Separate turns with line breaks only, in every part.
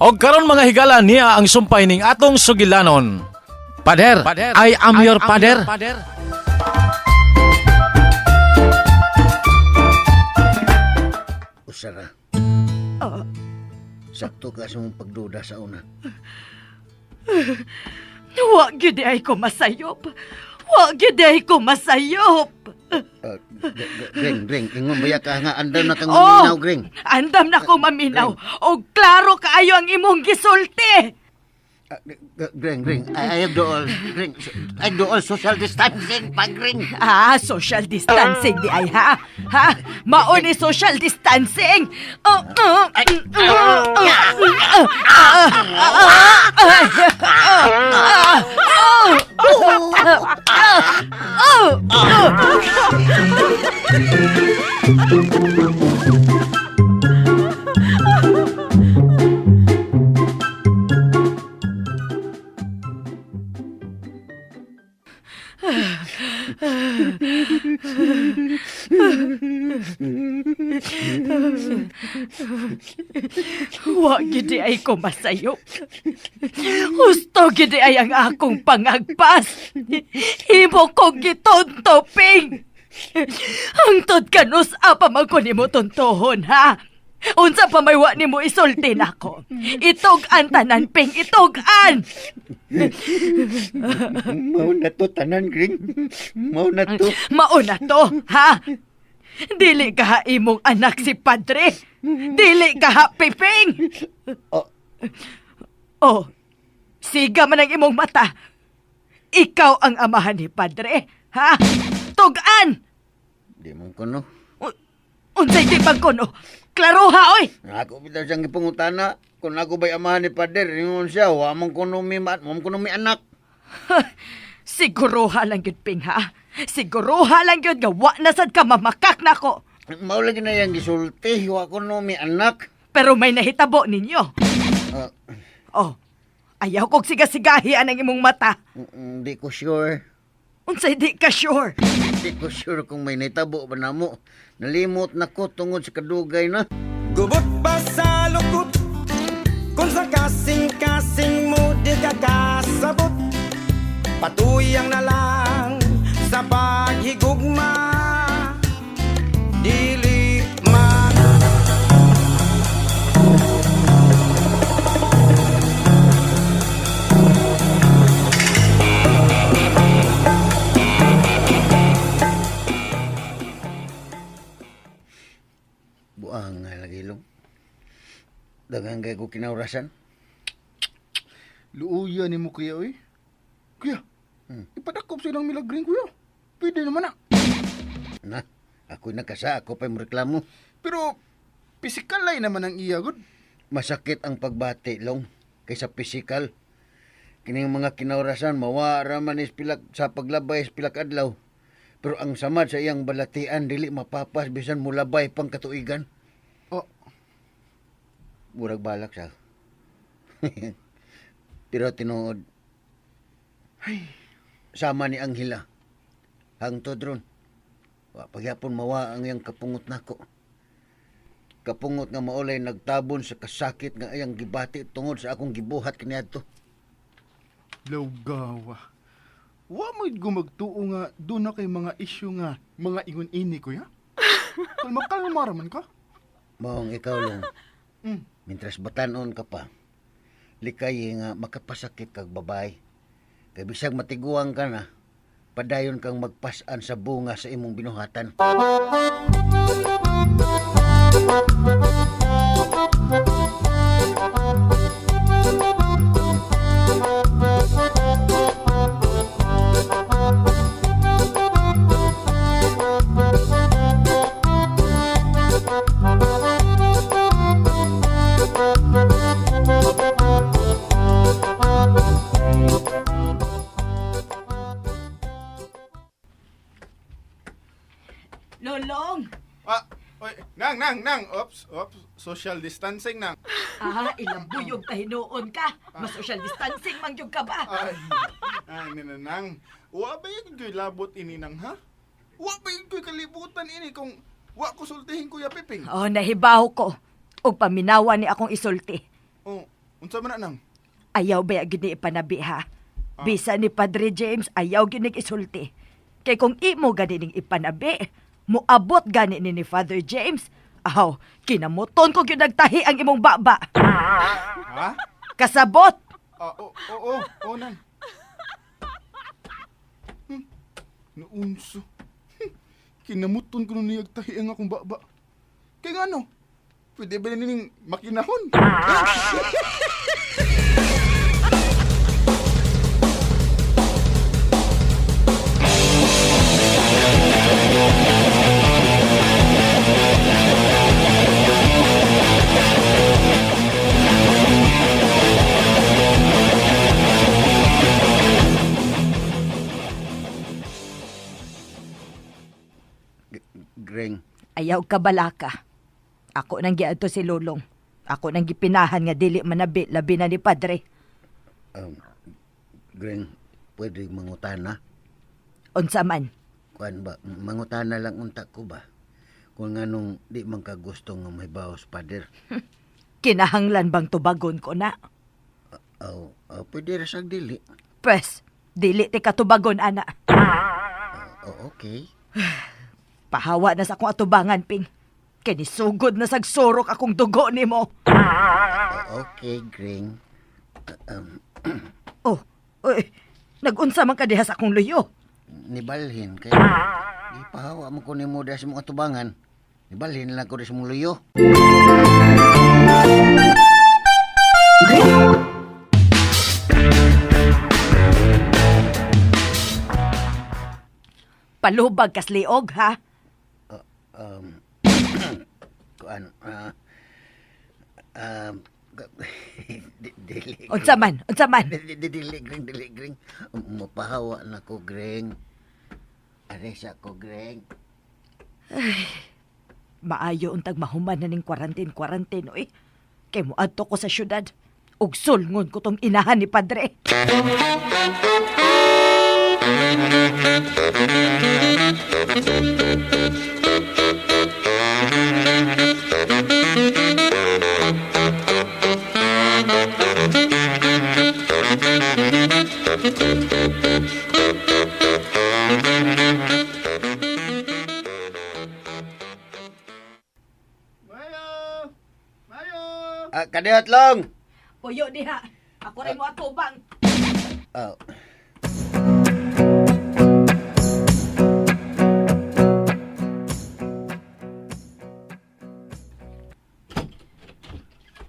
Og karon mga higala niya ang sumpay ning atong sugilanon. Pader, I am your pader.
Usara. Sakto ka sa mong pagduda sa una.
Wa gyud ay ko masayop. Wa gyud ay ko masayop.
Greng, Greng, ingon ba ka nga andam na kang
Oh!
maminaw, Greng?
Andam na ko maminaw. Og klaro kaayo ang imong gisulti.
Greng, Greng, ay dool, Greng, ay dool social distancing pa, Greng.
Ah, social distancing di ay ha. Ha? Mao ni social distancing. Oh, oh, oh, oh, oh, oh. Wa gid ay ko masayop. Husto gid ay ang akong pangagpas. Himo ko gitontoping. Hangtod kanus apa man ko nimo tontohon ha. Unsa pa may wa nimo isulti nako. Itug-an tanan ping itug-an.
Mao na to, tanan, Greng. Mao na to.
Mao na to, ha? Dili ka ha imong anak si Padre. Dili ka ha Piping.
Oh.
Oh, siga man ang imong mata. Ikaw ang amahan ni Padre, ha? Tugan!
Di man ko, no.
Unsay di bang kuno? Klaro ha, oy!
Ako bitaw siyang gipangutana. Kung ako ba'y amahan ni Pader, ingon siya, wa man ko mi, wa man ko mi anak.
Siguruha lang gyud Ping, ha? Siguruha lang gyud nga wa na sad ka mamakak nako.
Mao lagi na yang gisulti, wa ko no mi anak.
Pero may nahitabo ninyo.
Ah,
Oh, ayaw kog sigasigahi ang imong mata.
Di ko sure.
Unsay di ka sure?
Di ko sure kung may nitabo ba namo. Nalimot na ko tungod sa kadugay na.
Gubot ba sa lukot? Kung sa kasing-kasing mo di ka kasabot, patuyang na lang sa paghigugma. Dili man.
Buang nga lagi long. Daghang kay ko kinaurasan.
Luuya ni mo kuya, oy. Kuya, ipadakop silang milagring kuya. Pwede naman na.
Na, ako'y nakasa, ako pa'y reklamo.
Pero, pisikal ay naman ang iya, god.
Masakit ang pagbati, long, kaysa pisikal. Kining mga kinaurasan, mawara man is pilak, sa paglabay is pilak adlaw. Pero ang samad sa iyang balatian, dili mapapas, bisan mulabay pang katuigan.
Oh,
Murag balak sa. Pero tinuod,
ay,
sama ni Angela. Hangtod ron. Wa pagyapon mawa ang iyang kapungot nako. Kapungot nga maulay nagtabon sa kasakit nga iyang gibati tungod sa akong gibuhat kaniadto.
lawgawa. Wa mo'y gumagtuo nga doon na kay mga isyu nga mga ingon ini, kuya. Kalma kalma raman ka.
Maong ikaw lang. Mintras batanon ka pa, likay nga makapasakit kag babay. Kay bisag matiguang ka na, padayon kang magpasan sa bunga sa imong binuhatan.
Lolong!
Ah, oy, nang, nang, nang. Ops, ops. Social distancing, nang.
Ah, ilang buyog ta hinuon ka. Mas social distancing man gyud ka ba?
Ay, ay, nana, nang. Wa ba yun ko'y labot ini, nang, ha? Wa ba yun ko'y kalibutan ini kung wa ko sultihin, Kuya Piping?
Oh, nahibaw ko. Og paminawa ni akong isulti.
Oh, Unsa man na nang?
Ayaw ba gini ipanabi ha? Bisa ni Padre James ayaw ginig isulti. Kay kung imo gani ning ipanabi, moabot gani ni Father James. Aw, kinamuton ko gyud nagtahi ang imong baba.
Ha?
Kasabot.
Ah, oo, oo, oo, nang. Naunso. Kinamuton ko nun niyag tahi ang akong baba. Kaya nga no, pwede ba na nining makinahon?
Greng,
Ayaw ka balaka. Ako nang giadto si Lolong. Ako nang gipinahan nga dili manabi labi na ni Padre.
um, Greng, pwede mangutana?
Unsa man?
Kuan ba, mangutana lang unta ko ba? Kung nganong di man ka gusto nga may bawas, Father.
Kinahanglan bang tubagon ko na?
Aw, aw, pwede ra sag dili.
Pwes, dili ti katubagon ana.
Oh, okay.
Pahawa na sa akong atubangan, Ping. Kay nisugod na sagsurok akong dugo nimo.
Oh, okay, Greng.
Oh, uy, nagunsa man ka diha sa akong luyo.
Nibalhin kay ipahawa mo ko nimo dahil sa mga atubangan. Nibalhin lang ko dahil sa mong luyo.
Palubag kasliog, ha?
Um, kuan, ah, dili.
Unsa man, unsa man.
Dili, Greng, dili, Greng. Mapahawa na ko, Greng. Aresa ko, Greng.
Maayo untag mahuman na ning quarantine-quarantine, oy. Kay moadto ko sa syudad. Ug sulngon ko tong inahan ni Padre.
Mayo! Mayo!
Ah, kadihat lang!
Puyo diha. Ako rin mo atubang.
Ah.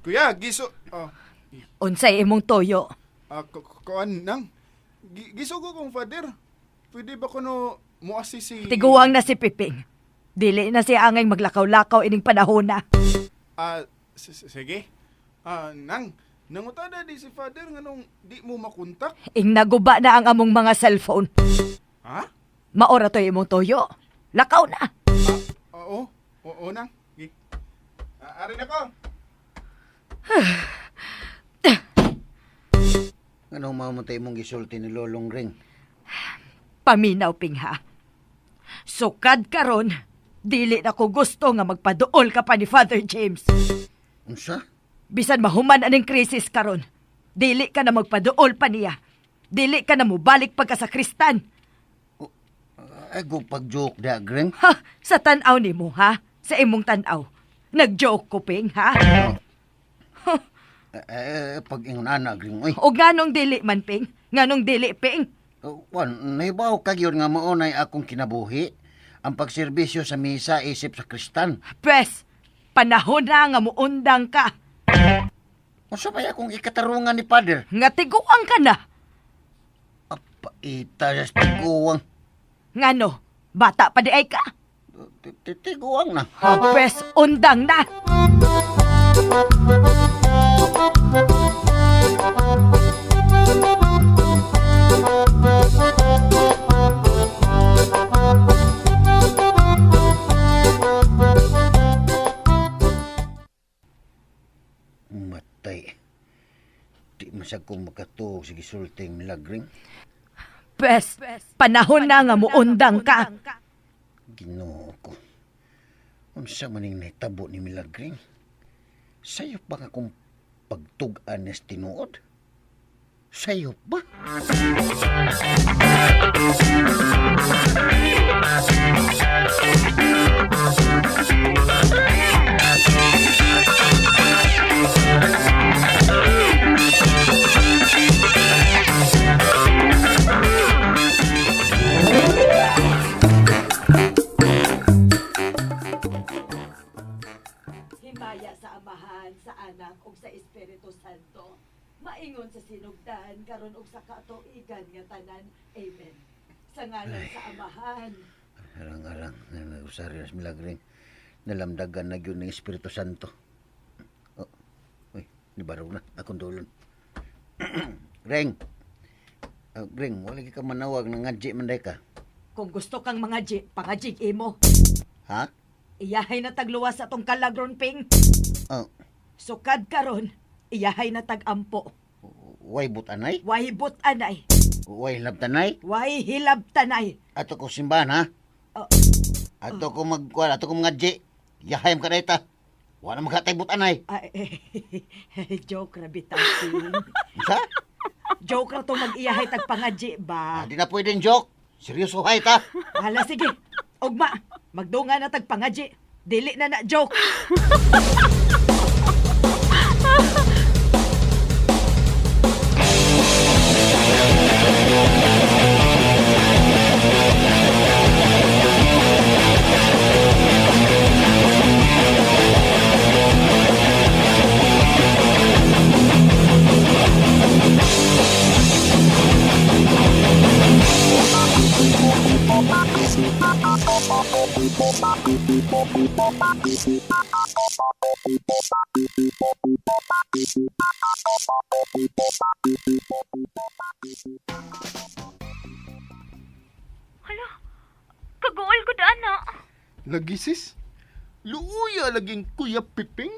Kuya, giso... Oh,
Unsay imong toyo?
ah, kuan nang. Giso ko kong father. Pwede ba kuno mo assist si...
Tiguang na si Piping. Dili na siya angay maglakaw-lakaw ining panahon na.
Ah, sige. Ah, nang. Nangutada di si father nganong di mo makontak.
Ing naguba na ang among mga cellphone.
Ha?
Maora to imong toyo. Lakaw na.
Ah, oo. Oo, nang. Sige. Ah, arin ako.
Ano mamatay mong gisulti ni Lolong Ring?
Paminaw pingha. Sukad karon, dili na ko gusto nga magpaduol ka pa ni Father James.
Unsa?
Bisan mahuman aning krisis karon, dili ka na magpaduol pa niya. Dili ka na mobalik pagkasakristan.
Ay, go pag-joke da, Greng.
Ha, sa tan-aw nimo ha, sa imong tan-aw. Nag-joke ko ping ha.
Eh, pag ingon ana, Greng, uy.
O nganong dili man ping, nganong dili ping.
Wan, nahibaw ka gyud nga maunay akong kinabuhi. Ang pagserbisyo sa misa isip sa kristan.
Pwes, panahon na nga muundang ka.
Unsa pa akong ikatarungan ni Father?
Nga tiguang ka na.
Apaita sa tiguang.
Ngano, bata pa di ay ka.
Tiguang na.
Pwes, undang na.
Matay. Di masag kong makatuog sa gisulting milagring.
Pwes, panahon na nga muundang ka.
Ginoo ko. Unsa man ning nahitabo ni Milagring? Sayo pa nga kung Pagtug-an ni tinuod? Sayop ba?
Himaya sa Amahan, sa Anak ug sa Espiritu Santo. Maingon sa sinugdan karon ug sa katuigan nga tanan. Amen. Sa ngalan sa Amahan,
Arang-arang, nag-usari sa milagring. Nalamdagan na yun ng Espiritu Santo. Oh, uy, nibaraw na. Akong dulon. Reng! Oh, Reng, wala ka manawag ng ngadji man day ka.
Kung gusto kang mga ji, pangajig imo.
Ha?
Iyahay na tagluwas sa tong kalagron ping.
Oh,
Sukad karon, iyahay na tag-ampo.
way butanay?
Way but anay,
Way labtanay?
way hilab tanay.
Ato ko simbahan, ha?
Oh.
Ato ko magkuhan, ato ko mga Yahayam ka na ita. Wala makatay butanay.
Ay, joke ra bitaw ping.
Sa?
Joke ra to mag-iyahay tag pangaji ba.
Ah, di na pwedeng joke. Seryoso hay ta.
Hala sige. Ugma, magdunga na tag pangaji. Dili na na joke.
Hala, kaguol ko daan na.
Lagi sis. Luuya laging Kuya Piping.